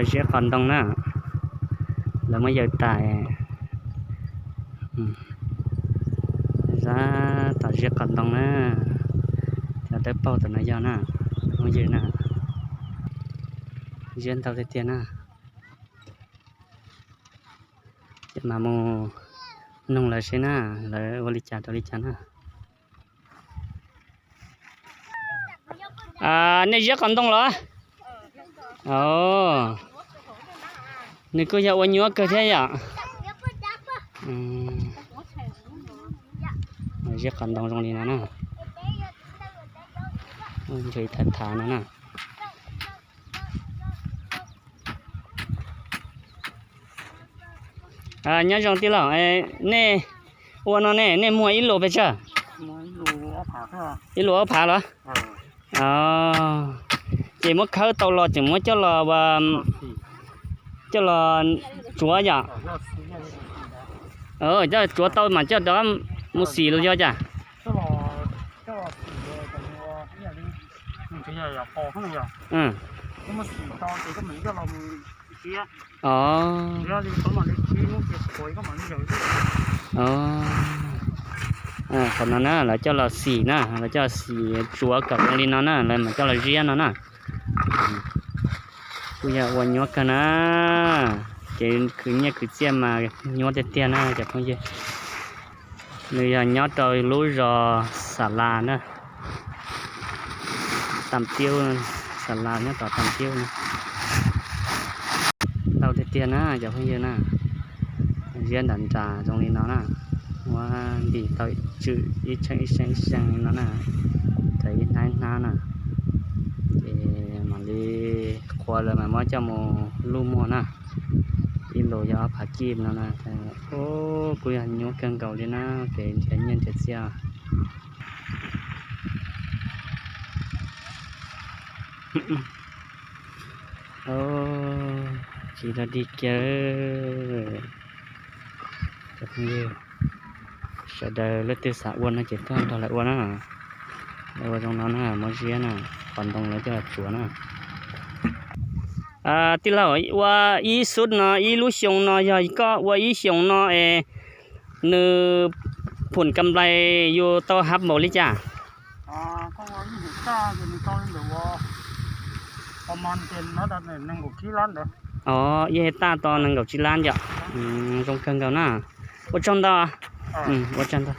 Ziab qos ntoo na, lawv muab yawm tas. Zab tom ziab qos ntoo na, cov dawb paug tom no yog na, phooj ywg na, ziab ntau tiag tiag na. Ces mam mus noog lawv seb na, lawv ua li cas rau li cas na. Nej ziab qos ntoo los? Nws kuj yog ua nyuaj kawg thiab yom. Ziab qos ntoo zoo li no na. Ncho ib thav thav no na. Nyob zoo tij laug, nej ua no ne, nej muag ib lus pes tsawg? Ib lus ob phav los? Ces muab khawb tau los tseem muab coj los, coj los tsuav yom? Coj tsuav tau mas coj rov mus xim los yog cas? Qhov no na lawv coj los xim na, lawv coj los xim tsuav kom zoo li no na, lawv mam coj los ziab no na. Kuj yog ua nyuaj kawg na, kev khwv nyiaj khwv txiaj mas nyuaj tiag tiag na cov phooj ywg. Nws yog nyob rau lub zos Xas Las na, Tam Tiub, Xas Las nyob tom Tam Tiub na. Ntau tiag tiag na cov phooj ywg na, ziab nram nram zoo li no na, muab ntim tau tswm ib tseeb ib seeb ib seeb li no na, raws ib hnab ib hnab na, ces mam li qhuav lawm mas muab coj mus luj muag na, ib lus yog ob phav kib no na. Kuj yog nyuaj kawg nkaus li na, kev nrhiav nyiaj nrhiav txiaj. Tsis tau dig kiag. Sawv daws leej twg xav ua no ces tuaj nrog lawv ua na. Lawv ua zoo no na, muab ziab na, qos ntoo lawv coj los tsuav na. Tij laug, ua ib xub no ib lub xyoo no yog koj ua ib xyoos no es nws phum kam nplais yus tau hav npaum li cas? Ib hecta tau nees nkaum tsib lab yom. Zoo kawg nkaus na. Ua tsaug ntau. Ua tsaug ntau.